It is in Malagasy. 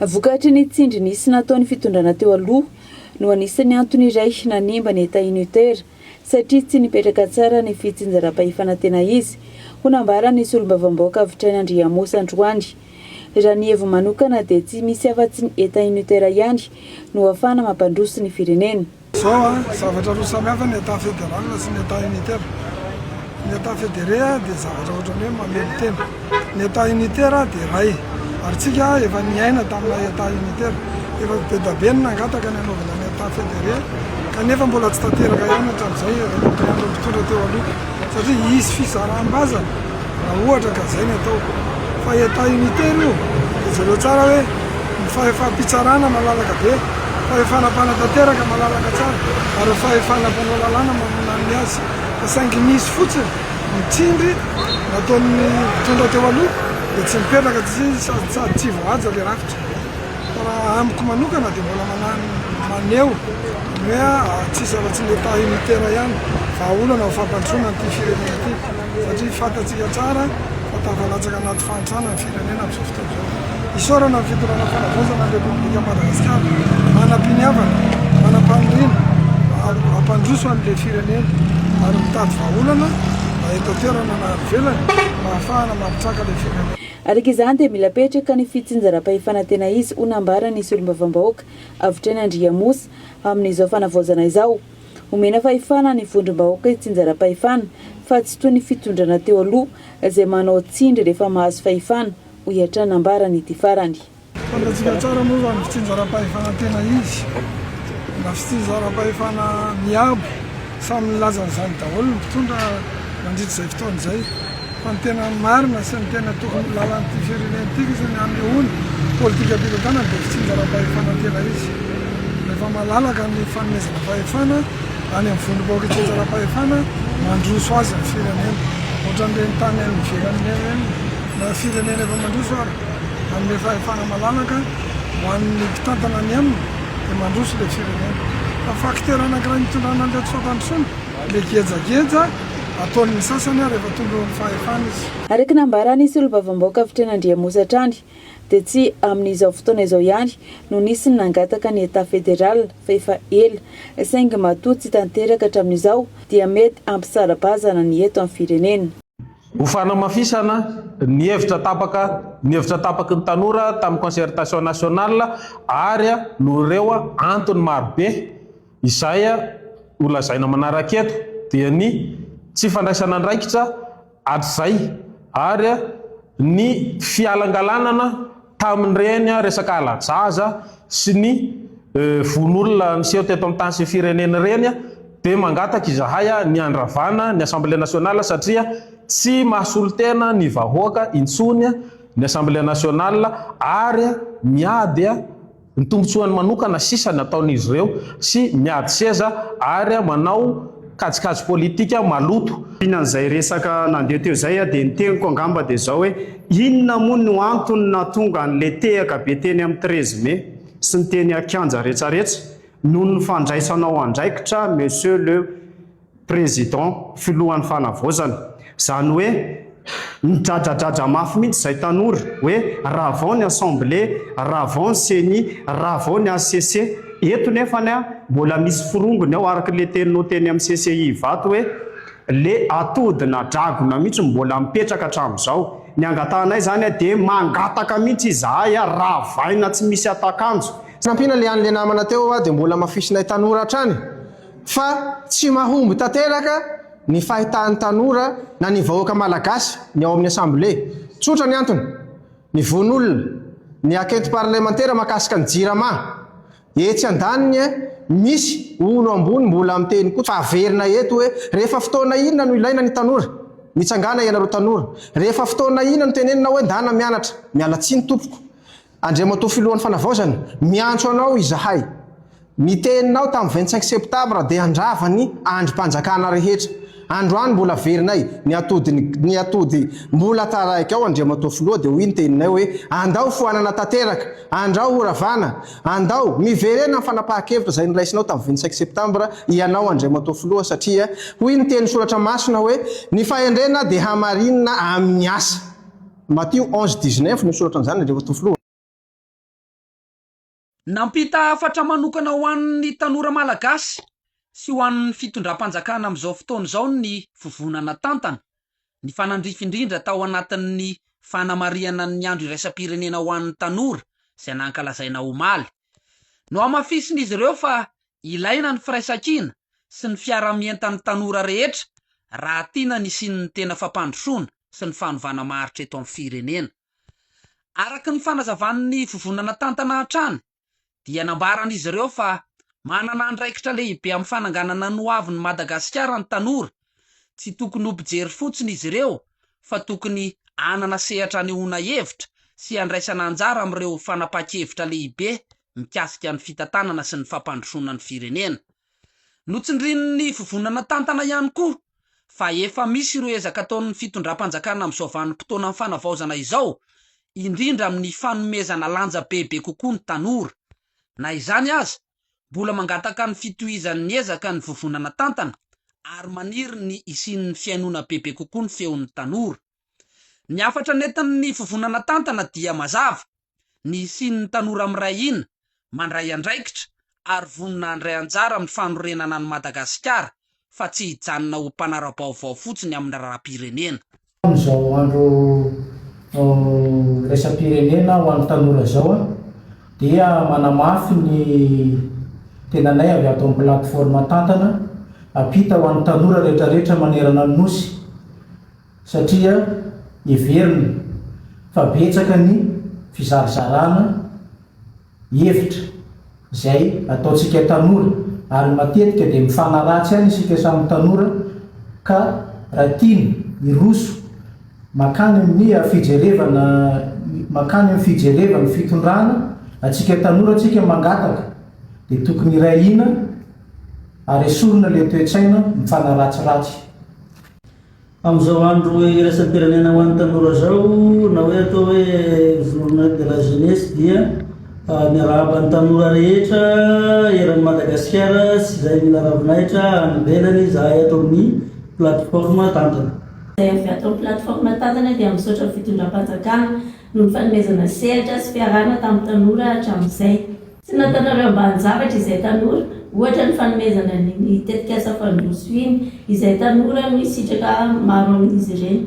Vokatry ny tsindry nisy nataon'ny fitondrana teo aloha no anisan'ny antony iray nanimba ny Etat unitaire satria tsy nipetraka tsara ny fitsinjaram-pahefana tena izy, ho nambaran'ny solombavambahoaka Avotraina Andriamosa androany. Raha ny heviny manokana dia tsy misy afa-tsy ny Etat unitaire ihany no ahafahana mampandroso ny firenena. Izao an, zavatra roa samy hafa ny Etat fédéral sy ny Etat unitaire. Ny Etat fédéré dia zavatra ohatran'ny hoe mamelon-tena. Ny Etat unitaire dia iray. Ary tsika efa niaina tamina Etat unitaire. Efa be da be ny nangataka ny hanaovana ny Etat fédéré kanefa mbola tsy tanteraka ihany hatramin'izay ny andron'ny mpitondra teo aloha. Satria hisy fisaraham-bazana raha ohatra ka izay ny atao. Fa Etat unitaire io dia jereo tsara hoe ny fahefam-pitsarana malalaka be. Fahefana mpanatanteraka malalaka tsara ary ny fahefana mpanao lalàna manome azy fa saingy nisy fotsiny ny tsindry nataon'ny mpitondra teo aloha dia tsy nipetraka tsy sady tsy voahaja ilay rafitra fa raha amiko manokana dia mbola maneho ny hoe tsisy afa-tsy ny Etat unitaire ihany vahaolana ho fampandrosoana an'ity firenena ity satria fantatsika tsara fa tafalatsaka anaty fahantrana ny firenena amin'izao fotoana izao. Isaorana ny fitondrana fanavaozana ny Repoblika Madagasikara, manam-piniavana, manam-paniriana hampandroso an'ilay firenena ary mitady vahaolana na eto an-toerana na any ivelany mba hahafahana mampitraka ilay firenena. Araka izany dia mila apetraka ny fitsinjaram-pahefana tena izy ho nambaran'ny solombavambahoaka Avotraina Andriamosa amin'izao fanavaozana izao. Omena fahefana ny vondrom-bahoaka hitsinjaram-pahefana fa tsy toy ny fitondrana teo aloha izay manao tsindry rehefa mahazo fahefana, hoy hatrany nambaran'ity farany. Fantatsika tsara moa fa ny fitsinjaram-pahefana tena izy na fitsinjaram-pahefana miabo, samy nilaza an'izany daholo ny mpitondra nandritra izay fotoana izay. Fa ny tena marina sy ny tena tokony ho lalan'ity firenena ity kosa ny hanehoana politikam-pitantanana dia fitsinjaram-pahefana tena izy. Rehefa malalaka ny fanomezana fahefana any amin'ny vondrom-bahoaka itsinjaram-pahefana, mandroso azy ny firenena. Ohatran'ireny tany any ivelany ireny. Na firenena efa mandroso ary manome fahefana malalaka ho an'ny mpitantana any aminy dia mandroso ilay firenena. Fa facteur anankiray nitondrana an'ilay tsy fampandrosoana ilay gejageja ataon'ny sasany rehefa tonga eo amin'ny fahefana izy. Araka ny nambaran'ny solombavambahoaka Avitrena Andriamosa hatrany dia tsy amin'izao fotoana izao ihany no nisy ny nangataka ny Etat Federal fa efa ela saingy matoa tsy tanteraka hatramin'izao dia mety hampisara-bazana ny eto amin'ny firenena. Ho fanamafisana ny hevitra tapaka ny hevitra tapaky ny tanora tamin'ny concertation nationale ary noho ireo antony marobe izay ho lazaina manaraka eto dia ny tsy fandraisana andraikitra hatrizay ary ny fialangalanana tamin'ireny resaka hala-jaza sy ny vono olona niseho teto amin'ny tany sy ny firenena ireny dia mangataka izahay ny handravana ny Assemblée nationale satria tsy mahasolo tena ny vahoaka intsony ny Assemblée nationale ary miady ny tombontsoany manokana sisa ny ataon'izy ireo sy miady seza ary manao kajikajy politika maloto. Aorian'izay resaka nandeha teo izay dia ny teniko angamba dia izao hoe inona moa no antony nahatonga an'ilay tehaka be teny amin'ny 13 mai sy ny teny an-kianja retsaretsa noho ny fandraisanao andraikitra Monsieur le Président filohan'ny fanavaozana. Izany hoe nidradradradra mafy mihitsy izay tanora hoe ravao ny assemblée, ravao ny ceni, ravao ny HCC. Eto nefany mbola misy forongony ao araka ilay teninao teny amin'ny CCI Ivato hoe le atodina dragona mihitsy no mbola mipetraka hatramin'izao. Ny angatahanay izany dia mangataka mihitsy izahay ravaina tsy misy atakanjo. Fanampiana le an'le namana teo dia mbola hamafisinay tanora hatrany fa tsy mahomby tanteraka ny fahitan'ny tanora na ny vahoaka malagasy ny ao amin'ny assemblée. Tsotra ny antony, ny vono olona, ny enquête parlemantera mahakasika ny jirama. Etsy andaniny misy olo ambony mbola miteny koa fa averina eto hoe rehefa fotoana inona no ilaina ny tanora? Mitsangàna ianareo tanora. Rehefa fotoana inona no tenenina hoe ndana mianatra? Miala tsiny tompoko. Andriamatoa Filohan'ny Fanavaozana, miantso anao izahay. Ny teninao tamin'ny 25 septabra dia handrava ny andrim-panjakana rehetra. Androany mbola averinay ny atody ny atody mbola taraiky ao Andriamatoa Filoha dia hoy ny teninay hoe andao foanana tanteraka, andrao horavana, andao miverena amin'ny fanapahan-kevitra izay noraisinao tamin'ny 25 septambra ianao Andriamatoa Filoha satria hoy ny teny soratra masina hoe ny fahendrena dia hamarinina amin'ny asa. Matio 11 19 no soratra an'izany Andriamatoa Filoha. Nampita hafatra manokana ho an'ny tanora malagasy sy ho an'ny fitondram-panjakana amin'izao fotoana izao ny Vovonana Tantana, nifanandrify indrindra tao anatin'ny fanamarihana ny Andro iraisam-pirenena ho an'ny tanora izay nankalazaina omaly. Nohamafisin'izy ireo fa ilaina ny firaisankina sy ny fiarahamientan'ny tanora rehetra raha tiana ny hisian'ny tena fampandrosoana sy ny fanovana maharitra eto amin'ny firenena. Araka ny fanazavan'ny Vovonana Tantana hatrany dia nambaran'izy ireo fa manana andraikitra lehibe amin'ny fananganana ny hoavin'i Madagasikara ny tanora, tsy tokony ho mpijery fotsiny izy ireo fa tokony hanana sehatra anehoana hevitra sy handraisana anjara amin'ireo fanapahan-kevitra lehibe mikasika ny fitantanana sy ny fampandrosoana ny firenena. Notsindrin'ny Vovonana Tantana ihany koa fa efa misy ireo ezaka ataon'ny fitondram-panjakana amin'izao vanim-potoanan'ny fanavaozana izao, indrindra amin'ny fanomezana lanja bebe kokoa ny tanora. Na izany aza, mbola mangataka ny fitohizan'ny ezaka ny Vovonana Tantana ary maniry ny hisian'ny fihainoana bebe kokoa ny feon'ny tanora. Ny hafatra nentin'ny Vovonana Tantana dia mazava, ny hisian'ny tanora miray hina, mandray andraikitra ary vonona handray anjara amin'ny fanorenana an'i Madagasikara fa tsy hijanona ho mpanara-baovao fotsiny amin'ny raharaham-pirenena. Amin'izao andro iraisam-pirenena ho an'ny tanora izao dia manamafy ny tenanay avy ato amin'ny plateforme Tantana hampita ho an'ny tanora rehetrarehetra manerana ny Nosy satria heverina fa betsaka ny fizarazarana hevitra izay ataontsika tanora ary matetika dia mifanaratsy ihany isika samy tanora ka raha tiana hiroso mankany amin'ny fijerevana mankany amin'ny fijerevan'ny fitondrana antsika tanora tsika mangataka dia tokony hiray hina ary esorina ilay toe-tsaina mifanaratsiratsy. Amin'izao andro iraisam-pirenena ho an'ny tanora izao na hoe atao hoe journée de la jeunesse dia miarahaba ny tanora rehetra eran'i Madagasikara sy izay mila ravinahitra any ivelany izahay ato amin'ny plateforme Tantana. Izay avy ato amin'ny plateforme Tantana dia misaotra ny fitondram-panjakana noho ny fanomezana sehatra sy fiarahana tamin'ny tanora hatramin'izay. Tsy nataonareo ambanin-javatra izay tanora, ohatra ny fanomezana an'iny tetikasa Fandroso iny, izay tanora no hisitraka maro amin'izy ireny.